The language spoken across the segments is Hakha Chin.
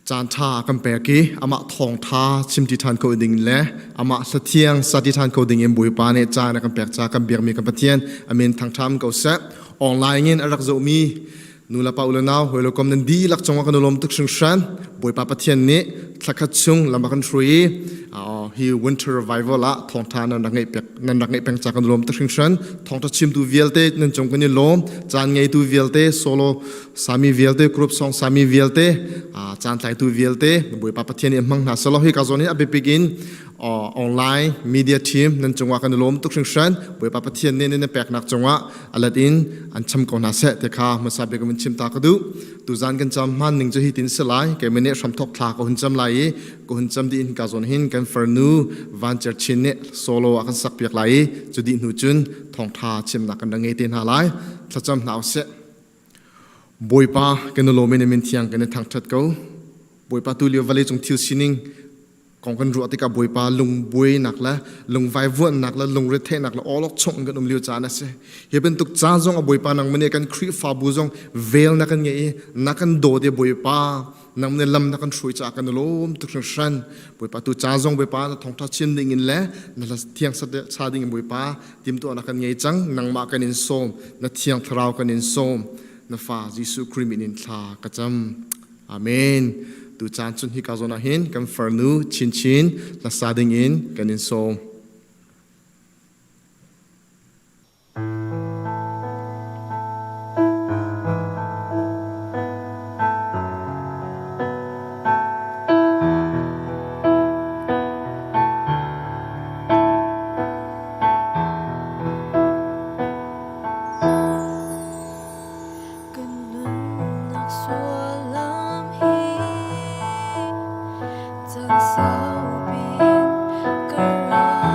Caan ṭha a kan pek i amah thawngṭha chimṭi ṭhan ko ding le amah hlathiang sati ṭhan ko ding in Bawipa nih caan a kan pek ca kan biakmi kan Pathian amin thangṭham ko seh. Online in a rak zohmi nu le pa u le nau hawi le kom nan dihlak cungah kan i lawm tuk hringhran. Bawipa Pathian nih thlakhat chung lam a kan hruai i hi winter revival ah thawngṭha nan rak ngeih pek nan rak ngeih peng ca kan lawm tuk hringhran. Thawngṭha chimtu vialte nan cung kan i lawm. Caan ngeitu vialte solo sami vialte group song sami vialte caan tlaitu vialte Bawipa Pathian nih hmang hna selaw hi ka zawn hi a biapik in online media team nan cungah kan i lawm tuk hringhran. Bawipa Pathian nih nan peknak cungah alat in an cham ko hna seh te kha hmasa bik in chim ta ka duh. Tuzan kan cam hman ning cu hi tin si lai. Keimah nih hramthok thla ka hun cam lai i ka hun cam dih in ka zawn hin kan farnu Van Cer Chin nih solo a kan sak piak lai i cu dih hnu cun thawngtha chimnak kan rak ngei te hna lai. Thlacam hna usih. Bawipa kan i lawm in min thiang kan i thangthat ko. Bawipa tu lio vawlei cung thil sining kong kan ruah tikah Bawipa lungbuainak le lungvaivuanhnak le lungretheihnak le awlokchong kan um lio caan a si. Hi bantuk caan zong a Bawipa nang nih kan Khrihfabu zong vel na kan ngei i na kan dawt i Bawipa nang nih lam na kan hruai caah kan i lawm tuk hringhran. Bawipa tu caan zong Bawipa na thawngṭha chim ding in le na thiang sa ding in Bawipa timtuah na kan ngei cang. Nangmah kan in sawm, na thiang thlarau kan in sawm. Na fa Jesuh Khrih min in thla ka cam. Amen. Tu caan cun hika zawn ah hin kan farnu chinchin hlasa ding in kan in sawm. Kan nunnak suallam hi caan saupi ka rak.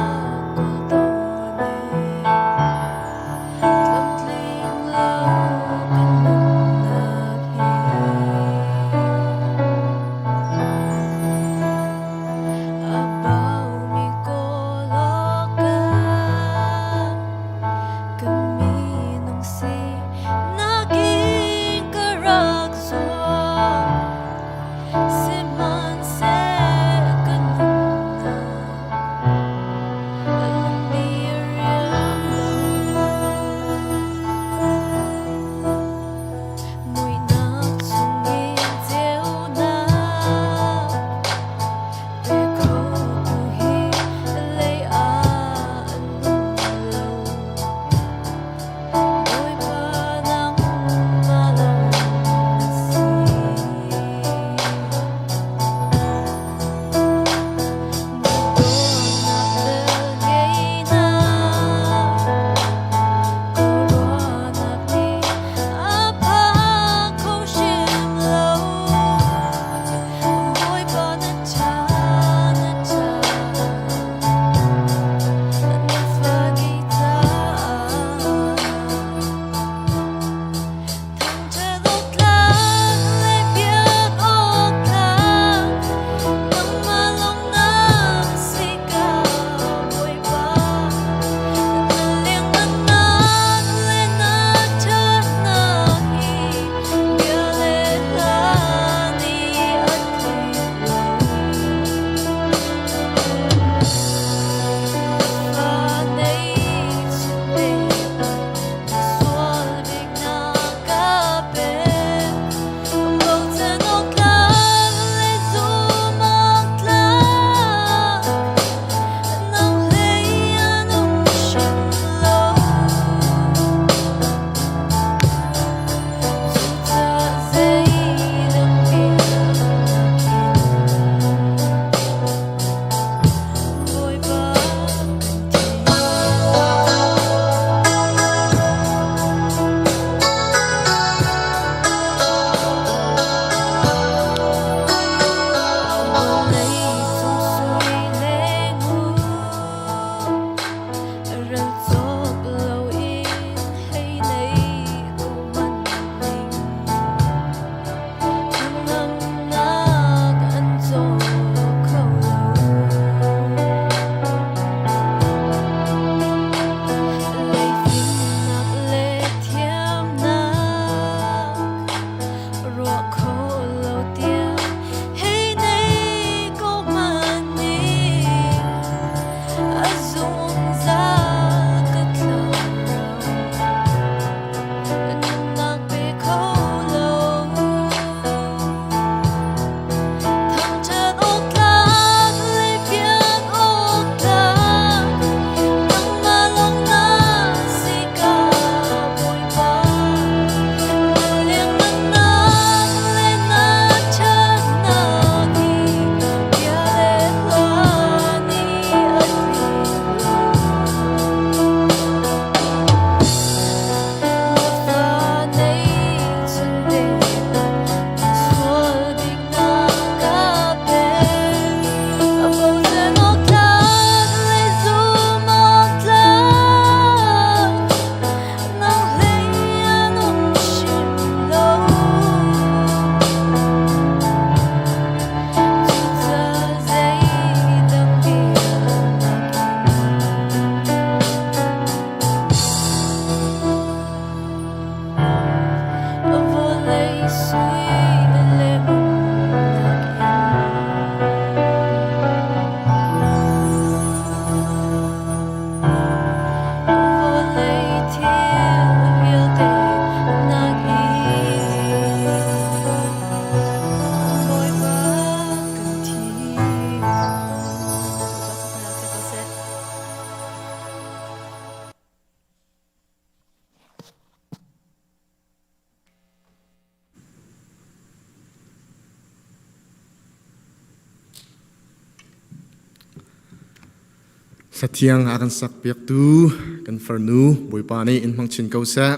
Hlathiang a kan sak piaktu kan farnu Bawipa nih in hmang chin ko seh.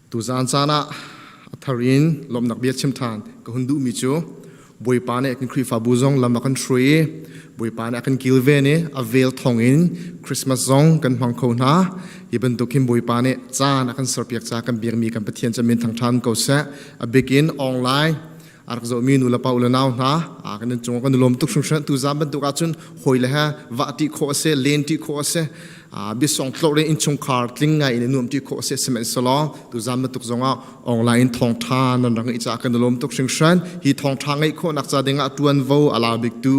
Tuzaan caan ah a thar in lawmhnak bia chim ṭhan ka hun duhmi cu Bawipa nih kan Khrihfabu zong lam a kan hruai i Bawipa nih a kan kilven i a vel thawng in Christmas zong kan hmang kho hna. Hi bantuk hin Bawipa nih caan a kan serpiak caah kan biakmi kan Pathian cu min thangṭhan ko seh. A bik in online a rak zohmi nu le pa u le nau hna kan in cung kan i lawm tuk hringhran tuzaan bantuk ahcun hawi le he vah ti khawh a si len ti khawh a si biasong tlawh in innchungkhar tling ngai in nuam ti khawh a si sihmanhsehlaw tuzaan bantuk zongah online in thawngtha nan rak ngeih caah kan i lawm tuk hringhran hi thawngtha ngeih khawhnak ca dingah tuanvo a la biktu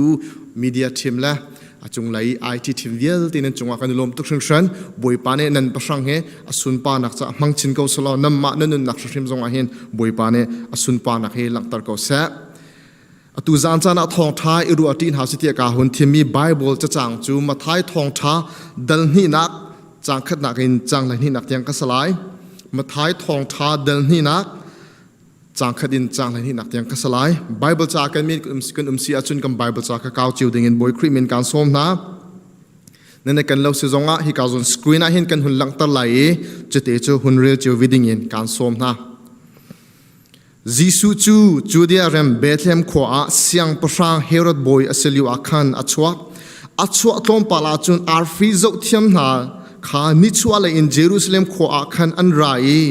media team le a cunglei IT team vialte nan cungah kan i lawm tuk hringhran Bawipa nih nan pahrang he a sunparnak ca hmang chin ko selaw nanmah nan nunnak hrimhrim zongah hin Bawipa nih a sunparnak hi langhter ko seh. Atu zan caan ah thawngṭha i ruah ṭi hna si tiah ka hun thimmi Bible cacang cu Matthai thawngṭha dal hnihnak caang khatnak in caang hleihnihnak tiang ka salai. Matthai thawngṭha dal hnihnak caang khat in caang hleihnihnak tiang ka salai. Bible ca kan min kan um si ahcun kan Bible ca ka kau cio ding in Bawi Khrih min kaan sawm hna. Nan kan lo si zongah hi ka zawn screen ah hin kan hun langhter lai i cute cu hun rel cio vi ding in kaan sawm hna. Jesuh cu Judea ram Bethlehem khua ah siangpahrang Herod bawi a si lio ah khan a chuak. A chuah tlawmpal ah cun arfi zohthiam hna kha nichuahlei in Jerusalem khua ah khan an ra i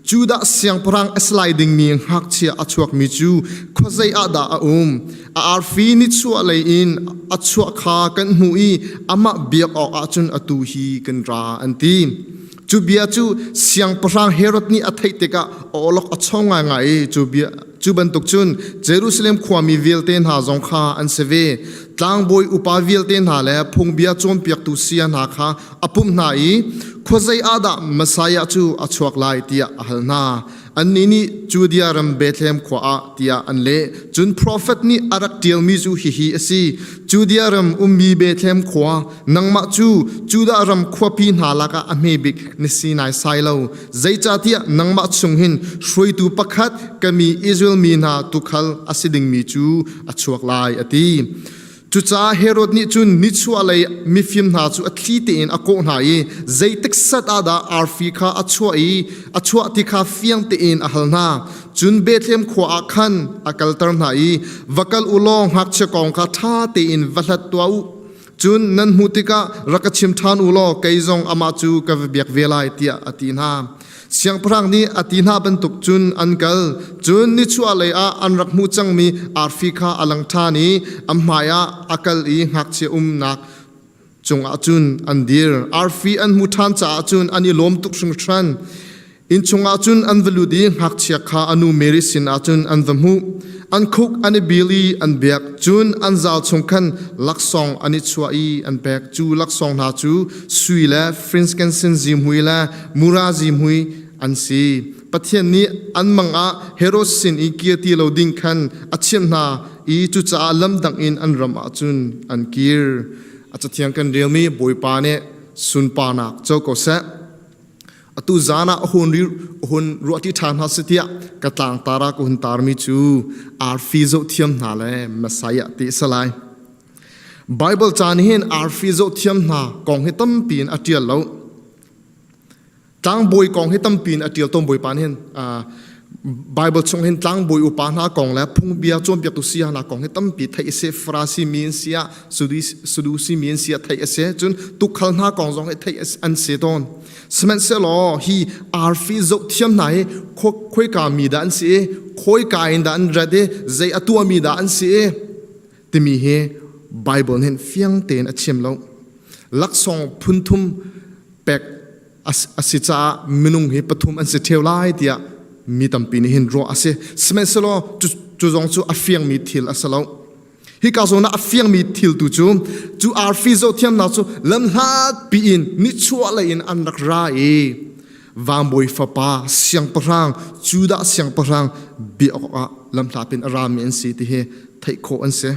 Judah siangpahrang a si lai dingmi ngakchia a chuakmi cu khuazei ah dah a um? A arfi nichuahlei in a chuah kha kan hmuh i amah biak awk ahcun atu hi kan ra, an ti. Cu bia cu siangpahrang Herod nih a theih tikah a awlok a chong ngaingai i cu bia cu bantuk cun Jerusalem khuami vialte hna zong kha an si ve. Tlangbawi upa vialte hna le phungbia cawnpiaktu saya hna kha a pumh hna i khuazei ah dah Messiah cu a chuak lai tiah a hal hna. Annih nih Judea ram Bethlehem khua ah tiah an leh. Cun profet nih a rak ṭialmi cu hihi a si. Judea ram ummi Bethlehem khua, nangmah cu Judah ram khuapi hna lakah a hme bik na si naisai lo. Zeicahtiah nangmah chung hin hruaitu pakhat ka mi Israel mi hna tuukhal a si dingmi cu a chuak lai, a ti. Cucaah Herod nih cun nichuahlei mifim hna cu a thli tein a kawh hna i zeitik sat ah dah arfi kha a chuah i a chuah ti kha fiang tein a hal hna. Cun Bethlehem khua ah khan a kalter hna i va kal u law ngakchia kong kha ṭha tein va hlat tuah u. Cun nan hmuh tikah rak ka chim ṭhan u law kei zong amah cu ka va biak ve lai tiah a ti hna. Siangpahrang nih a ti hna bantuk cun an kal. Cun nichuahlei ah an rak hmuh cangmi arfi kha a lang ṭhan i a hmaiah a kal i ngakchia umnak cungah cun an dir. Arfi an hmuh ṭhan caah cun an i lawm tuk hringhran. Inn chungah cun an va lut i ngakchia kha a nu Mary sinah cun an va hmuh. An khuk an i bil i an biak. Cun an zal chung khan laksawng an i chuah i an pek. Cu laksawng hna cu sui le frankincense zihmui le mura zihmui an si. Pathian nih an mang ah Herod sin i kir ti lo ding khan a chimh hna i cucaah lamdang in an ram ah cun an kir. A cathiang kan relmi Bawipa nih sunparnak co ko seh. Atu zan ah hun hun ruahṭi ṭhan hna seh tiah ka tlangtar ah ka hun tarmi cu arfi zohthiam hna le Messiah ti a si lai. Bible ca nih hin arfi zohthiam hna kong hi tampi in a ṭial lo. Tlangbawi kong hi tampi in a ṭial tawn Bawipa nih hin Bible chung hin tlangbawi upa hna kong le phungbia cawnpiaktu saya hna kong hi tampi theih a si. Farasi mi an si ah, Sadusi mi an si ah theih a si. Cun tuukhal hna kong zong hi theih an si tawn. Sihmanhsehlaw hi arfi zohthiam hna hi khoika mi dah an si i khawika in dah an rat i zei a tuahmi dah an si i timi hi Bible nih fiang tein a chim lo. Laksawng phunthum pek a si caah minung hi pathum an si ṭheo lai tiah mi tampi nih hin ruah a si. Sihmanhsehlaw cu zong cu a fiangmi thil a si lo. Hika zawn ah a fiangmi thil tu cu cu arfi zohthiamnak cu lamhlat piin nichuahlei in an rak ra i vangbawi fapa siangpahrang Judah siangpahrang biak awkah lamhlat in a rami an si ti hi theih khawh an si.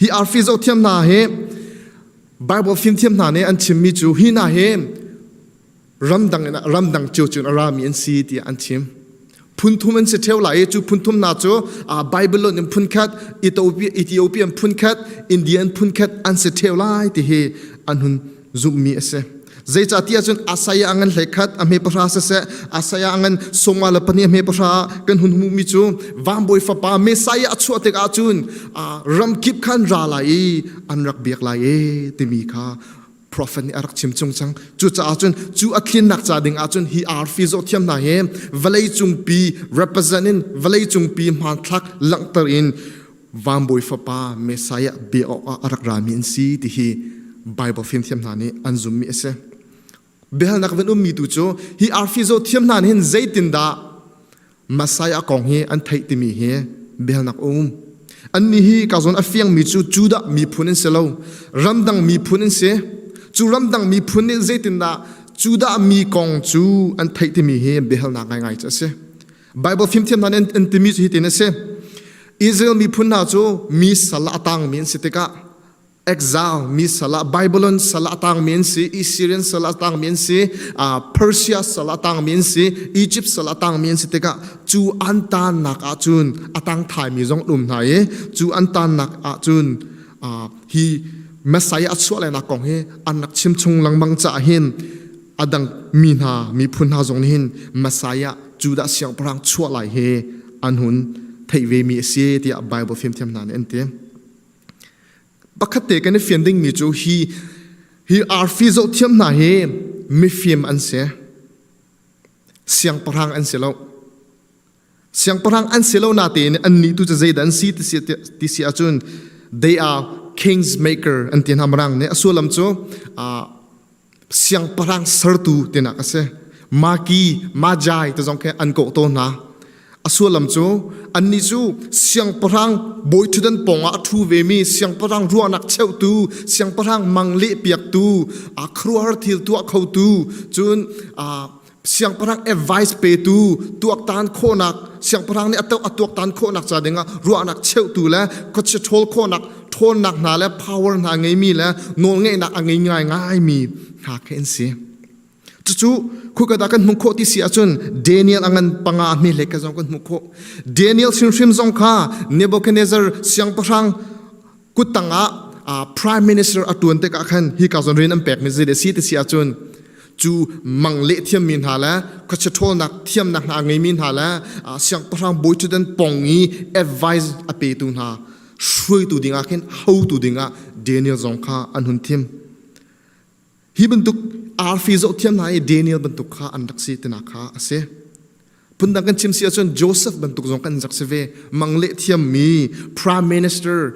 Hi arfi zohthiam hna hi Bible fimthiam hna nih an chimmi cu hi hna hi ramdang in ramdang cio cun a rami an si tiah an chim. Phunthum an si ṭheo lai i cu phunthum hna cu Babylon in phunkhat, Ethiopian phunkhat, Indian phunkhat an si ṭheo lai ti hi an hun zumhmi a si. Zeicahtiah cun Asaiah a ngan 11 a hme pahra siseh, Asaiah a ngan sawmnga le pahnih a hme pahra ah kan hun hmuhmi cu vanbawi fapa Messiah a chuah tikah cun ramkip khan ra lai i an rak biak lai e timi kha prophet nih a rak chim chung cang. Cucaah cun cu a thlinnak ca ding ahcun hi arfi zohthiam hna hi vawlei cungpi represent in vawlei cungpi hmanthlak langhter in vanbawi fapa Messiah bia awk ah a rak rami an si ti hi Bible fimthiam hna nih an zummi a si. Biahalnak van ummi tu cu hi arfi zohthiam hna nih hin zeitindah Messiah kong hi an theih timi hi biahalnak um. Annih hi ka zawn a fiangmi cu Judah miphun an si lo, ramdang miphun an si. Cu ramdang miphun nih zeitindah Judah mi kong cu an theih timi hi biahalnak ngaingai cu a si. Bible fimthiam hna nih an timi cu hitin a si. Israel miphun hna cu mi sal a tangmi an si tikah exile mi sal ah Babylon sal ah tangmi an si, Assyrian sal ah tangmi an si, Persia sal ah tangmi an si, Egypt sal ah tangmi an si tikah cu an tannak ahcun a tang thaimi zong an um hna i cu an tannak ahcun hi Messiah a chuah lainak kong hi an rak chim chung lengmang caah hin a dang mi hna miphun hna zong nih hin Messiah Judah siangpahrang chuah lai hi an hun theih ve mi a si tiah Bible fimthiam hna nih an ti. Pakhat te kan i fian dingmi cu hi hi arfi zohthiam hna hi mifim an si. Siangpahrang an si lo. Siangpahrang an si lo natein annih tu cu zeidah an si ti si ahcun they are kings maker an ti hna mirang nih a sullam cu siangpahrang sertu tinak a si. Maki, Majai ti zong khi an kawh tawn hna. A sullam cu annih cu siangpahrang bawi ṭhutdan pawngah a ṭhu vemi siangpahrang ruahnak cheuhtu, siangpahrang mang lehpiaktu, khuaruahhar thil tuah khotu, cun siangpahrang advice petu, tuaktan khawhnak, siangpahrang nih a tuaktan khawhnak ca dingah ruahnak cheuhtu le khuachia ṭhawl khawhnak ṭhawnnak hna le power hna ngeimi le nawlngeihnak a ngei ngaingaimi hna khi an si. Cucu khuka dah kan hmuh khawh ti si ahcun Daniel a ngan panga a hme hlek ka zong kan hmuh khawh. Daniel hrimhrim zong kha Nebuchadnezzar siangpahrang kuttang ah prime minister a tuan tikah khan hi ka zawn rian an pekmi zei si ti si ahcun cu mang leh thiammi hna le khuachia ṭhawlnak thiamnak hna a ngeimi hna le siangpahrang bawi ṭhutdan pong i advice a petu hna hruaitu dingah khin hotu dingah Daniel zong kha an hun thim. Hi bantuk arfi zohthiam hna i Daniel bantuk kha an rak si tinak kha a si. Phundang kan chim si ahcun Joseph bantuk zong kan rak si ve. Mang leh thiammi Prime Minister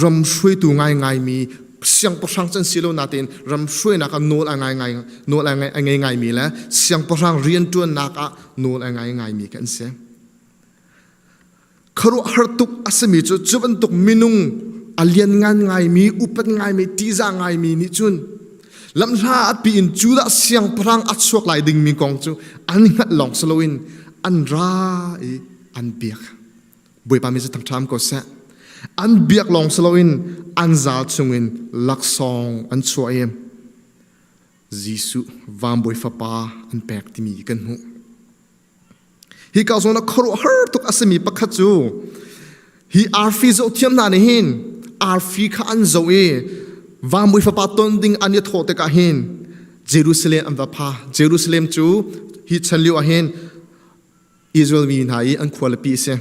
ram hruaitu ngaingaimi siangpahrang can si lo natein ram hruainak ah nawl a ngai ngai nawl a ngei ngaimi le siangpahrang rianṭuannak ah nawl a ngai ngaimi kan si. Khuaruahhar tuk a simi cu cu bantuk minung a lianngan ngaimi, upat ngaimi, ṭihzah ngaimi nih cun lamhla api in Judah siangpahrang a chuak lai dingmi kong cu an hngalh lawng si loin an ra i an biak. Bawipa mi cu thangṭham ko seh. An biak lawng si loin an zal chungin laksawng an chuah i Jesuh vanbawi fapa an pek timi kan hmuh. Hi ka zawn ah khuaruahhar tuk a simi pakhat cu hi arfi zohthiam hna nih hin arfi kha an zoh i vanmui fapa ton ding an i thawh tikah hin Jerusalem an va pha. Jerusalem cu hi chan lio ah hin Israel mi hna i an khualipi a si.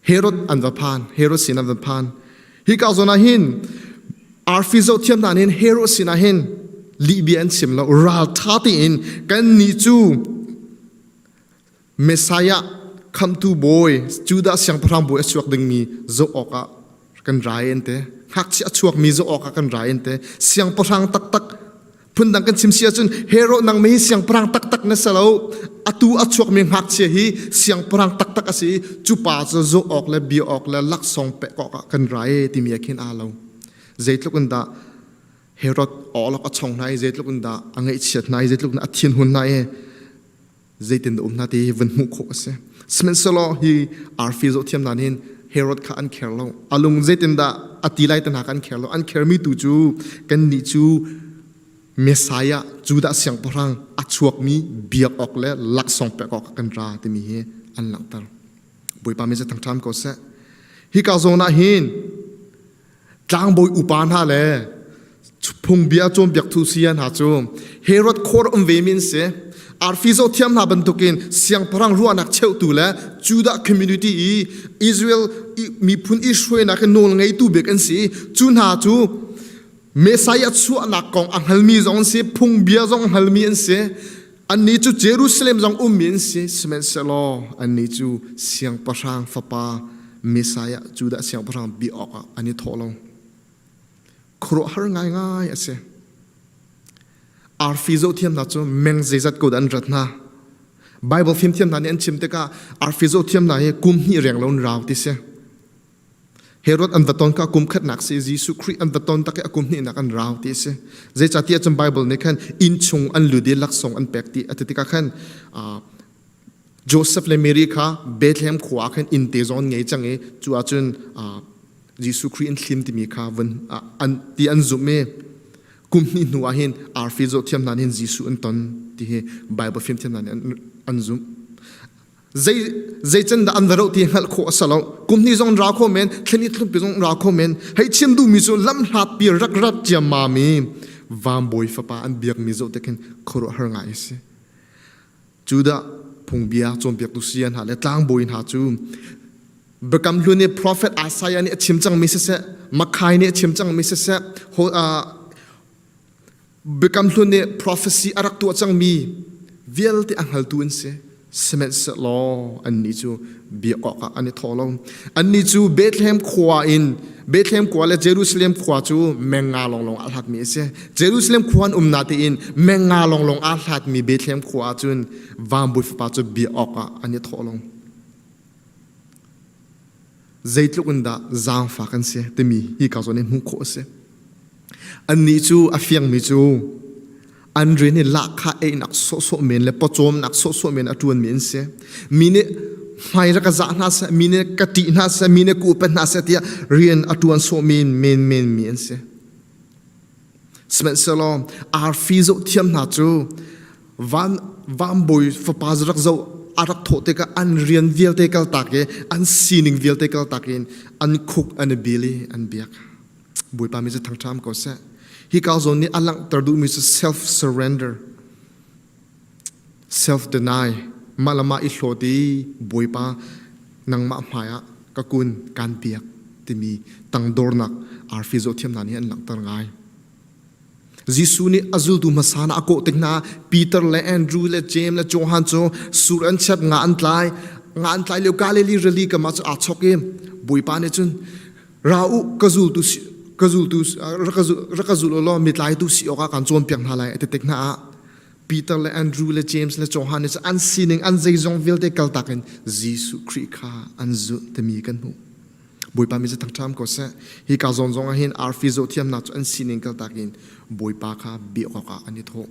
Herod an va phan, Herod sin an va phan. Hi ka zawn ah hin arfi zohthiam hna nih Herod sin ah hin lihbia an chim lo, ralṭha tein kan nih cu Messiah khamtu bawi Judah siangpahrang bawi a chuak dingmi zoh awkah kan rai an ti. Ngakchia a chuakmi zoh awkah kan rai an ti. Siangpahrang taktak Phundang kan chim si ahcun Herod nang hi siangpahrang taktak na si lo. Atu a chuakmi ngakchia hi siangpahrang taktak a si i cu pa cu zawh awk le bia awk le laksawng pek awk ah kan ra e timi ah khin aa lo. Zeitluk in dah Herod awlok a chong hna i zeitluk in dah a ngaihchiat hna i zeitluk in a thinhun hna i zeitin dah um hna ti van hmuh khawh a si. Sihmanhsehlaw hi arfi zohthiam hna nih Herod kha an kher lo. A lung zeitin dah a ti lai te hna kha an kher lo. An khermi tu cu kannih cu Messiah Judah siangpahrang a chuakmi biak awk le laksawng pek awk kan ra timi hi an langhter. Bawipa min thangṭham ko seh. Hika zawn ah hin tlangbawi upa hna le phungbia cawnpiaktu saya hna cu Herod khor um ve mi an si. Arfi zohthiam hna bantukin siangpahrang ruahnak cheuhtu le Judah community i Israel miphun i hruainak i nawl ngeitu bik an si. Cu hna cu Messiah chuahnak kong a hngalmi zong an si, phungbia zong a hngalmi an si. Annih cu Jerusalem zong ummi an si. Sihmanhsehlaw annih cu siangpahrang fapa Messiah Judah siangpahrang bia awkah an i thawh lo. Khuaruahhar ngaingai a si. Arfi zohthiam hna cu meng zeizat ko dah an rat hna. Bible fimthiam hna nih an chim tikah arfi zohthiam hna hi kum hnih reng lo in rau ti si. Herod an va ton ka kum khatnak si Jesuh Khrih an va ton tak i a kum hnihnak an rau ti a si. Zeicahtiah cun Bible nih khan inn chung an lut i laksawng an pek ti a ti tikah khan Joseph le Mary kha Bethlehem khua ah khan inn te zong an ngei cang i cu ahcun Jesuh Khrih an thlim timi kha vun an ti an zumh i kum hnih hnu ah hin arfi zohthiam hna nih hin Jesuh an ton ti hi Bible fimthiam hna nih an zumh. Zei zeican dah an va roh ti hngalh khawh a si lo. Kum hnih zong ra kho men, thlen i thlumpi zong ra kho men. Hei chim duhmi cu lamhlat pi rak rat ciammam i vanbawi fapa an biakmi zoh te khin khuaruahhar ngai a si. Judah phungbia cawnpiaktu saya hna le tlangbawi hna cu Biakam Hlun i prophet Isaiah nih a chim cangmi siseh, Makai nih a chim cangmi siseh, Biakam Hlun nih prophecy a rak tuah cangmi vialte a hngaltu an si. Sihmanhsehlaw annih cu biak awkah an i thawh lo. Annih cu Bethlehem khua in Bethlehem khua le Jerusalem khua cu meng nga lawnglawng aa hlatmi a si. Jerusalem khua an um natein meng nga lawnglawng aa hlatmi Bethlehem khua ah cun vanbawi fapa cu biak awkah an i thawh lo. Zeitluk in dah zaangfak an si timi hi ka zawn in hmuh khawh a si. Annih cu a fiangmi cu an rian i lahkhah einak sawhsawh men le pawcawmnak sawhsawh men a ṭuanmi an si. Mi nih hmai rak ka zah hna seh, mi nih ka ṭih hna seh, mi nih ka upat hna seh tiah rian a ṭuan sawh men menmen mi an si. Sihmanhsehlaw arfi zoh thiam hna cu van vanbawi fapa rak zoh a rak thawh tikah an rian vialte kaltak i an sining vialte kaltak in an khuk an i bil i an biak. Bawipa mi cu thangṭham ko seh. Hika zawn nih a langhter duhmi cu self surrender, self deny, mah le mah i hlawt i Bawipa nangmah hmai ah ka kun kaan biak timi tangdornak arfi zohthiam hna nih an langhter ngai. Jesuh nih a zultu hmasa hna a kawh tik hna Peter le Andrew le James le Johan cu sur an chiat nga an tlai nga an tlai lio Galilee rili kam ah cu aa chok i Bawipa nih cun ra u ka zultu si ka zultu rak ka zul u law mitlaitu si awkah kan cawnpiak hna lai a ti tik hna ah Peter le Andrew le James le Johan nih cun an sining an zeizong vialte kaltak in Jesuh Khrih kha an zulh timi kan hmuh. Bawipa mi cu thangṭham ko seh. Hi ka zawn zong ah hin arfi zohthiamnak cu an sining kaltak in Bawipa kha biak awkah an i thawh.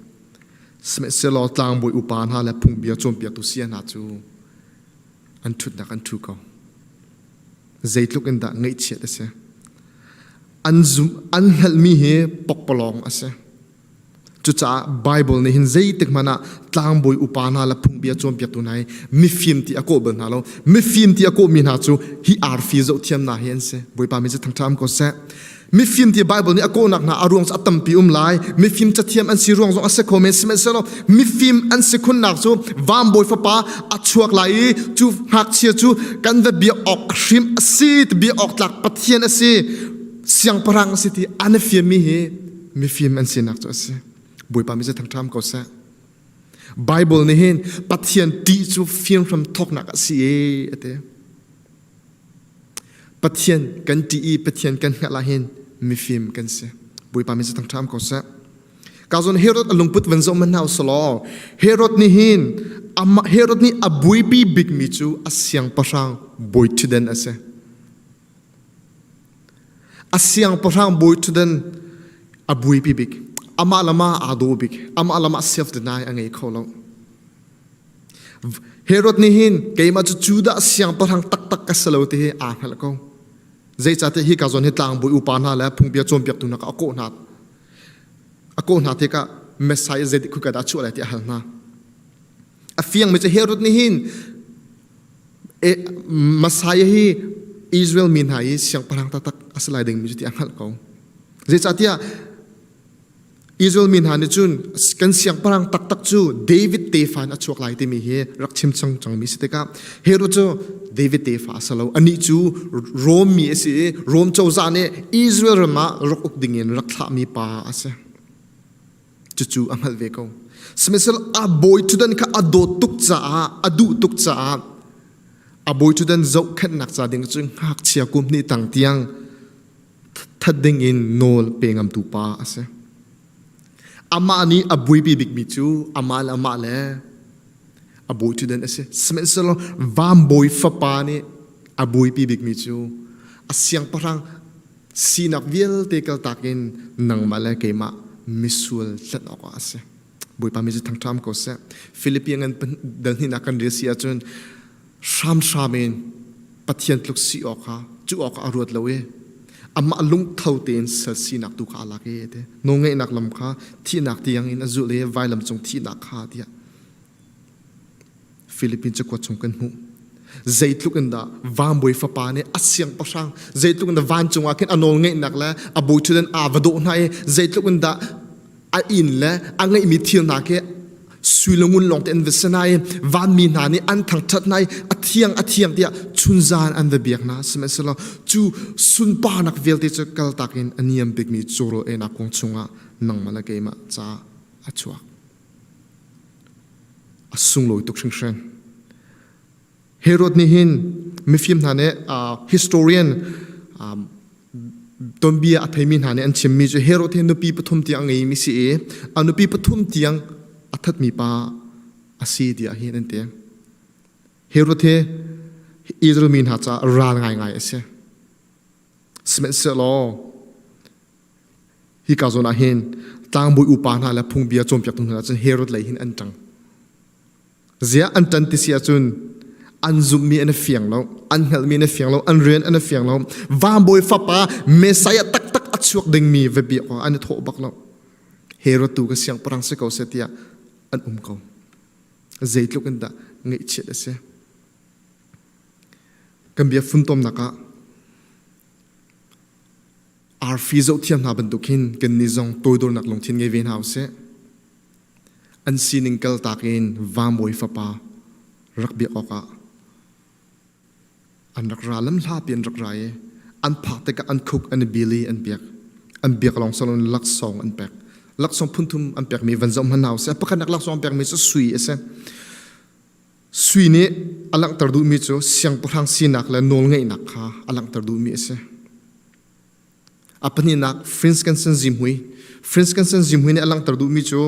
Sihmanhsehlaw tlangbawi upa hna le phungbia cawnpiaktu saya hna cu an ṭhutnak an ṭhu ko. Zeitluk in dah ngaihchiat a si. An zum an hngalhmi hi pokpalawng a si. Cucaah Bible nih hin zeitik hmanh ah tlangbawi upa hna le phungbia cawnpiaktu hna hi mifim ti a kawh bal hna lo. Mifim ti a kawhmi hna cu hi arfi zohthiam hna hi an si. Bawipa mi cu thangṭha ko seh. Mifim ti Bible nih a kawhnak hna a ruang cu a tampi um lai. Mifim cathiam an si ruang zong a si kho men. Sihmanhsehlaw mifim an si khunnak cu vanbawi fapa a chuak lai i cu ngakchia cu kan va biak awk hrim a si, biak awk tlak Pathian a si, siangpahrang a si ti an i fianmi hi mifim an sinak cu a si. Bawipa mi cu thangṭham ko seh. Bible nih hin Pathian ṭih cu fim hram thawknak a si e a ti. Pathian kan ṭih i Pathian kan hngalh ah hin mifim kan si. Bawipa mi cu thangṭham ko seh. Ka zawn Herod a lungput van zoh hmanh hna usalaw Herod nih hin amah Herod nih a buaipi bikmi cu a siangpahrang bawi ṭhutdan a si. A siangpahrang bawi ṭhutdan a buaipi bik. Amah lam ah aa daw bik. Amah lam ah self deny a ngei kho lo. Herod nih hin keimah cu Judah siangpahrang taktak ka si lo ti hi aa hngalh ko. Zeicahtiah hi ka zawn hi tlangbawi upa hna le phungbia cawnpiaktu hna kha a kawh hna. A kawh hna tikah Messiah zeitik khuika dah a chuah lai ti a hal hna. A fiangmi cu Herod nih hin Messiah hi Israel mi hna i siangpahrang taktak a si lai dingmi cu ti a hngalh ko. Zeicahtiah Israel mi hna nih cun kan siangpahrang taktak cu David tefa in a chuak lai timi hi rak chim cang cangmi si tikah Herod cu David tefa a si lo. Anih cu Rom mi a si i Rom cozah nih Israel ram ah rak uk dingin rak thlahmi pa a si. Cucu a hngalh ve ko. Sihmanhsehlaw a bawi ṭhutdan kha a dawt tuk caah, a duh tuk caah a bawi ṭhutdan zohkhenhnak ca ding cu ngakchia kum hnih tang tiang that ding in nawl pe ngamtu pa a si. Amah nih a buaipi bikmi cu amah le amah le a bawi ṭhutdan a si. Sihmanhsehlaw vanbawi fapa nih a buaipi bikmi cu a siangpahrang sinak vialte kaltak in nangmah le keimah misual tlanh awkah a si. Bawipa mi cu thangṭham ko seh. Philippi ngan dal hnihnak kan rel si ahcun hramhram in Pathian tluk si awk kha cu awk a ruat lo i amah lungtho tein sal sinak tu kha a lak i te nawlngeihnak lam kha thihnak tiang in a zulh i vailam cung thihnak kha tiah Philippines cakuat chung kan hmuh. Zeitluk in dah vanbawi fapa nih a siangpahrang zeitluk in dah vancung ah khin a nawl ngeihnak le a bawi ṭhutdan aa va dawh hna i zeitluk in dah a inn le a ngeihmi thil hna khi sui le ngun lawng te an va si hna i vanmi hna nih an thangṭhat hna i a thiang a thiang tiah chunzan an va biak hna. Sihmanhsehlaw cu sunparnak vialte cu kaltak in a niam bikmi cawrawl einak kong chungah nangmah le keimah caah a chuak. A sunglawi tuk hringhran. Herod nih hin mifim hna nih historian tonbia a theimi hna nih an chimmi cu Herod hi nupi pathum tiang a ngeimi si i a nupi pathum tiang a thatmi pa a si tiah hin an ti. Herod hi Israel mi hna caah ral ngaingai a si. Sihmanhsehlaw hika zawn ah hin tlangbawi upa hna le phungbia cawnpiaktu hna cun Herod lei hin an ṭang. Ziah an ṭan ti si ahcun an zumhmi an i fiang lo, an hngalhmi an i fiang lo, an rian an i fiang lo. Vanbawi fapa Messiah taktak a chuak dingmi va biak awk an i thawh bak lo. Herod tu ka siangpahrang si ko seh tiah an um ko. Zeitluk in dah ngaihchiat a si. Kan bia funtomnak ah arfi zohthiam hna bantuk hin kannih zong toidornak lungthin ngei ve hna usih. An sining kaltak in Vamawi fapa rak biak awkah an rak ra lamhlapi an rak ra i an phak tikah an khuk an i bil i an biak. An biak lawng si loin laksawng an pek. Laksawng phunthum an pekmi van zoh hmanh hna usih. Pakhatnak laksawng an pekmi cu sui a si. Sui nih a langhter duhmi cu siangpahrang sinak le nawlngeihnak kha a langhter duhmi a si. A pahnihnak frankincense zihmui. Frankincense zihmui nih a langhter duhmi cu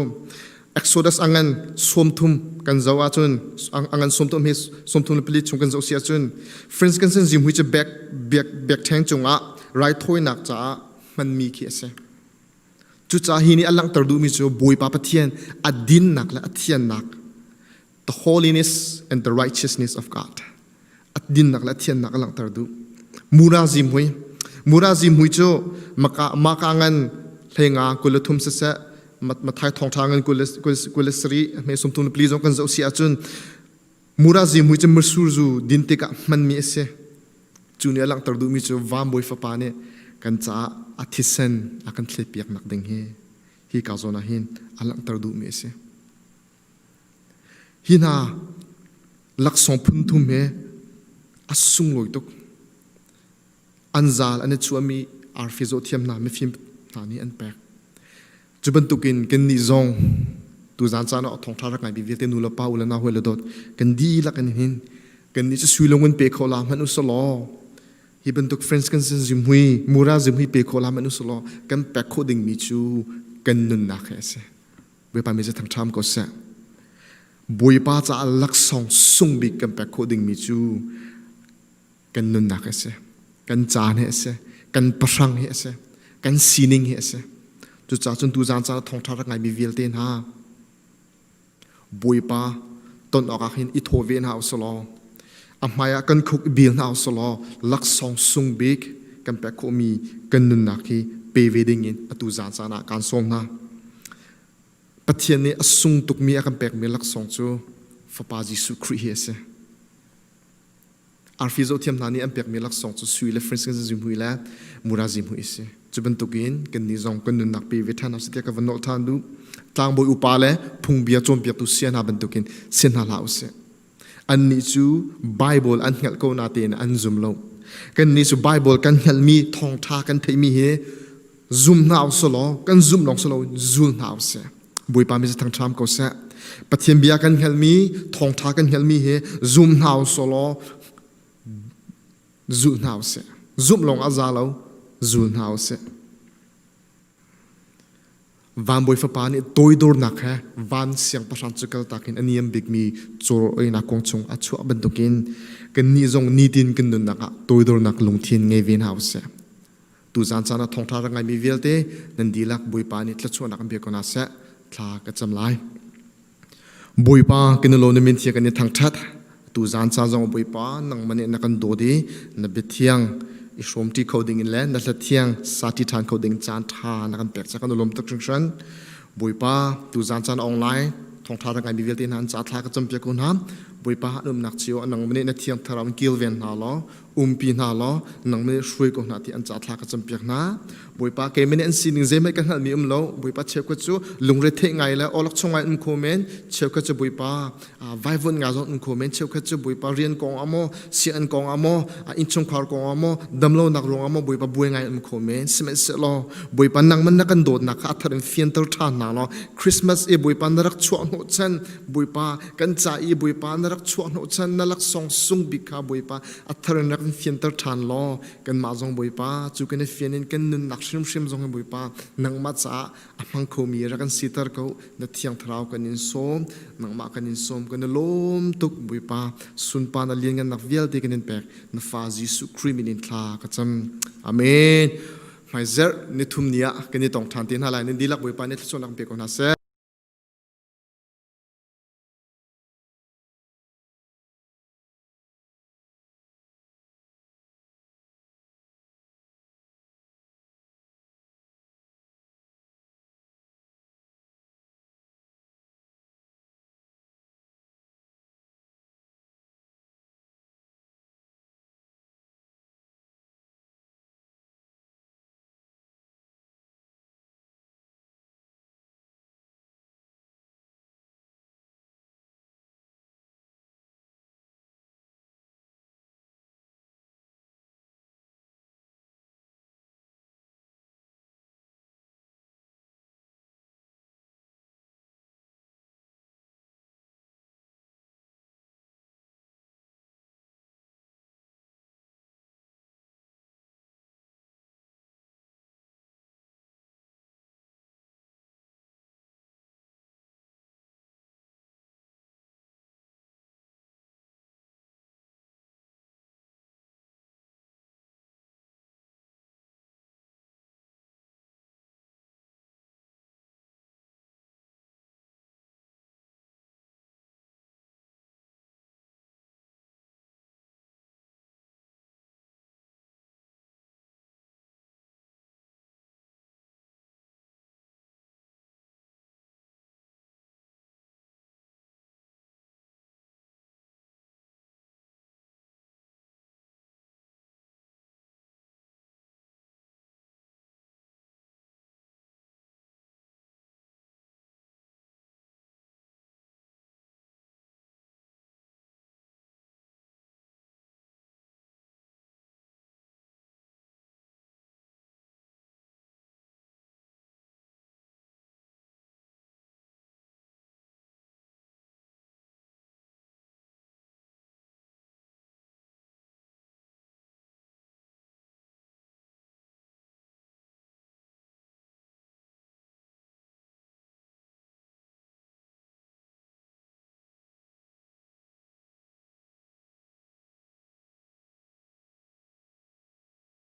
Exodus a ngan 30 kan zoh ahcun a ngan 30 hi 34 chung kan zoh si ahcun frankincense zihmui cu bek biak biakṭheng cungah raithawinak caah hmanmi khi a si. Cucaah hi nih a langhter duhmi cu Bawipa Pathian a dinnak le a thiannak the holiness and the righteousness of God a dinnak le a thiannak a langhter duh. Mura zimhui Mura zimhui cu maka maka ngan hleinga 23 siseh Mathai thawngṭha ngan 23 hme 34 zong kan zoh si ahcun Mura zimhui cu misur zu din tikah hmanmi a si. Cu nih a langhter duhmi cu Vanbawi Fapa nih kan caah a thisen a kan thletpiaknak ding hi hi ka zawn ah hin a langhter duhmi a si. Hi hna laksawng phun thum hi a sunglawi tuk. An zal an i chuahmi arfi zawhthiam hna mifim hna nih an pek. Cu bantukin kannih zong tuzaan caan ah thawngṭha rak ngai vialte nu le pa u le nau hawi le dawt kan dihlak in hin kannih cu sui lung in pe kho la hmanh usih law hi bantuk friends kan sin zimhui mura zimhui pe kho la hmanh usih law kan pek khawh dingmi cu kan nunnak hi a si. Bawipa mi cu thangṭham ko seh. Bawipa caah laksawng sung bik kan pek khawh dingmi cu kan nunnak hi a si. Kan caan hi a si. Kan pahrang hi a si. Kan sining hi a si. Cucaah cun tuzaan caan thawngṭha rak ngaimi vialte hna Bawipa ton awkah hin i thaw ve hna usih law a hmaiah kan khuk i bil hna usih law laksawng sung bik kan pek khawhmi kan nunnak hi pe ve dingin atu zaan caan ah kaan sawm hna. Pathian nih a sung tukmi a kan pekmi laksawng cu Fapa Jesuh Khrih hi a si. Arfi zohthiam hna nih an pekmi laksawng cu sui le frankincense zihmui le mura zihmui a si. Cu bantukin kannih zong kan nunnak pe ve ṭhan hna tiah ka van nolh ṭhan duh. Tlangbawi upa le phungbia cawnpiaktu sia hna bantukin si hna hlah usih. Annih cu Baibal an hngalh ko natein an zum lo. Kannih cu Baibal kan hngalhmi thawngṭha kan theihmi hi zum hna usih law kan zumh lawng si loin zul hna usih. Bawipa mi thangṭham ko seh. Pathian bia kan hngalhmi, thawngṭha kan hngalhmi hi zum hna usih law zul hna usih. Zumh lawng a za lo, zul hna usih. Vanbawi fapa nih toidornak he van siangpahrang cu kaltak in a niam bikmi caw einak kong chung a chuah bantukin kannih zong nitin kan nunnak ah toidornak lungthin ngei ve hna usih. Tuzaan caan ah thawngṭha rak ngaimi vialte nan dihlak Bawipa nih thluachuahnak an pe ko hna seh. Thla ka cam lai. Bawipa kan i lawm na min thiang kan i thangṭhat. Tuzaan caan zong Bawipa nangmah nih na kan dawt i na biathiang i hrawmṭi kho ding in le na hla thiang sati ṭhan kho ding caan ṭha na kan pek ca kan i lawm tuk hringhran. Bawipa tuzaan caan online thawngṭha rak ngaimi vialte hna an ca thla ka campiak ko hna. Bawipa an umnak cio nangmah nih na thiang thlarau in kilven hna law umpi hna law nangmah nih hruai ko hna ti an ca thla ka campiak hna. Bawipa keimah nih an sining zeihmanh ka hngalhmi um lo. Bawipa cheukhat cu lungre theih ngai le awlok chung ngai um kho men. Cheukhat cu Bawipa vaivuan ngai zong um kho men. Cheukhat cu Bawipa rian kong ah maw, sianginn kong ah maw, innchungkhar kong ah maw, damlonak ruang ah maw Bawipa buai ngai um kho men. Sihmanhsehlaw Bawipa nangmah na kan dawtnak kha a thar in fianter ṭhan hna law Christmas i Bawipa na rak chuah hnawhchan Bawipa kan ca i Bawipa na rak chuah hnawhchan na laksawng sung bik kha Bawipa a thar in rak in fianter ṭhan law kanmah zong Bawipa cu kan i fian in kan nunnak hrimhrim zong hi Bawipa nangmah caah a hmang khomi rak kan siter ko. Na thiang thlarau kan in sawm, nangmah kan in sawm, kan i lawm tuk Bawipa. Sunpa na lianngannak vialte kan in pek. Na fa Jesuh Khrih min in thla ka cam. Amen. Hmaizerh nithum ni ah kan i tong ṭhan te hna lai. Nan dihlak Bawipa nih thluachuahnak pe ko hna seh.